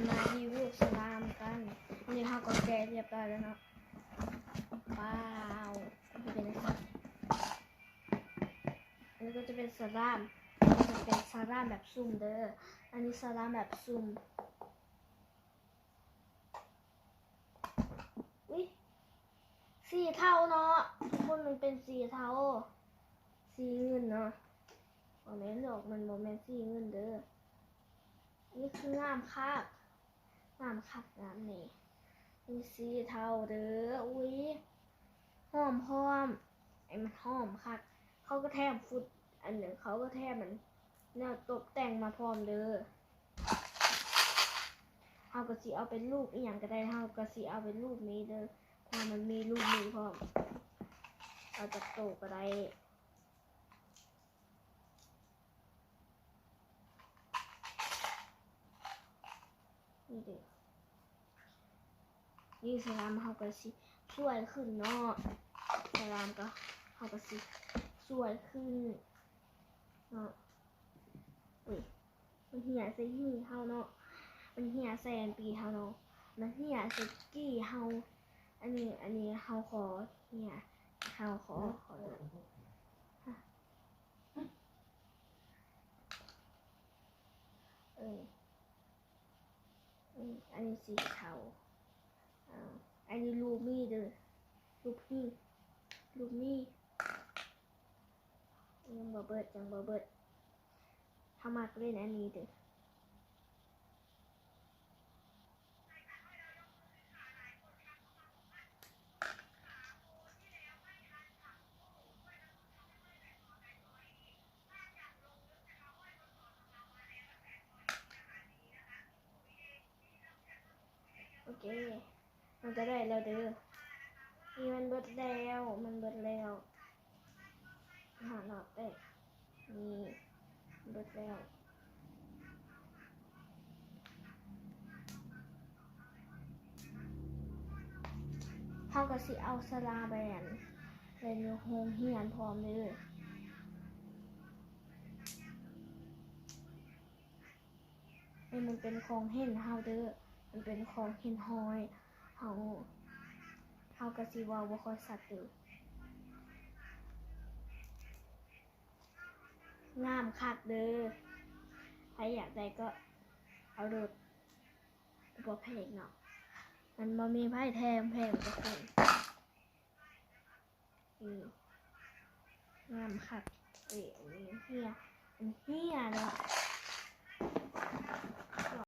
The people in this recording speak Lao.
ມາຣີວິວສະລາມກັນ. ນີ້ເຮົາກໍແກະຮຽບຮ້ອຍແລ້ວເນາະ. ວ້າວ ເປັນຈັ່ງຊີ້. ອັນນີ້ກໍຈະເປັນສະລາມ, ອັນນີ້ຈະເປັນສະລາມແບບສຸ່ມເດີ. ອັນນີ້ສະລາມແບບສຸ່ມ. ອຸ້ຍ ສີເທົາເນາະ ທຸກຄົນ, ມັນເປັນສີເທົາ ສີເງິນເນາະ. ບໍ່ແມ່ນດອກ, ມັນບໍ່ແມ່ນສີເງິນເດີ. ອັນນີ້ຄືງາມຄັກ, ງາມຄັກງາມແນ່. ມີສີເທົາເດີ. ອຸ້ຍ ຫອມພ້ອມ, ໃຫ້ມັນຫອມຄັກ. ເຂົາກໍແຖມຟຸດ ອັນ ເຂົາກໍແຖມອັນ ແນວຕົບແຕ່ງມາພ້ອມເດີ. ເຮົາກໍຊິເອົາເປັນຮູບອີ່ຫຍັງກໍໄດ້, ເຮົາກໍຊິເອົາເປັນຮູບນີ້ເດີ, ເພາະມັນມີຮູບນີ້ພ້ອມ. ເອົາຈັກໂຕກໍໄດ້. ນີ້ເດີ. ນີ້ສະລາມເຮົາກໍຊິສວຍຂຶ້ນເນາະ, ສະລາມກໍ ເຮົາກໍຊິສວຍຂຶ້ນເນາະ. ອຸ້ຍ ມັນເຫ່ຍໃສ່ຫີເຮົາເນາະ, ມັນເຫ່ຍໃສ່ອັນປີເຮົາເນາະ, ມັນເຫ່ຍໃສ່ກີ່ເຮົາ. ອັນນີ້ ອັນນີ້ເຮົາຂໍເຫ່ຍ ເຮົາຂໍ ຂໍໂທດ. ເອີ ອືມ ອັນນີ້ສີເທົາ. ເອົາ ອັນນີ້ລູມີເດີ ລູມີ ລູມີ. ຍັງບໍ່ເບິດ ຍັງບໍ່ເບິດ. ເຮົາມັກຫຼິ້ນອັນນີ້ເດີ. ໂອເຄ ມັນກະໄດ້ແລ້ວເດີ. ນີ້ມັນເບິດແລ້ວ ມັນເບິດແລ້ວ. ຫາເນາະ ເອີ ນີ້ເບິດແລ້ວ. ເຮົາກະຊິເອົາສະລາໄປອັນ ໄປໂຮງຮຽນພ້ອມເດີ. ນີ້ມັນເປັນຂອງເຫັນເຮົາເດີ, ມັນເປັນຂອງເຫັນຫ້ອຍເຮົາ, ເຮົາກະຊິເວົ້າບໍ່ຄ່ອຍຊັດເດີ. ງາມຄັກເດີ, ໃຜຢາກໄດ້ກໍເອົາໂລດ, ບໍ່ແພງເນາະ, ມັນບໍ່ມີໃຜແຖມແພງກວ່າຄົນ. ນີ້ ງາມຄັກ. ເອີຍ ອັນນີ້ເຫ່ຍ ອັນເຫ່ຍເນາະ.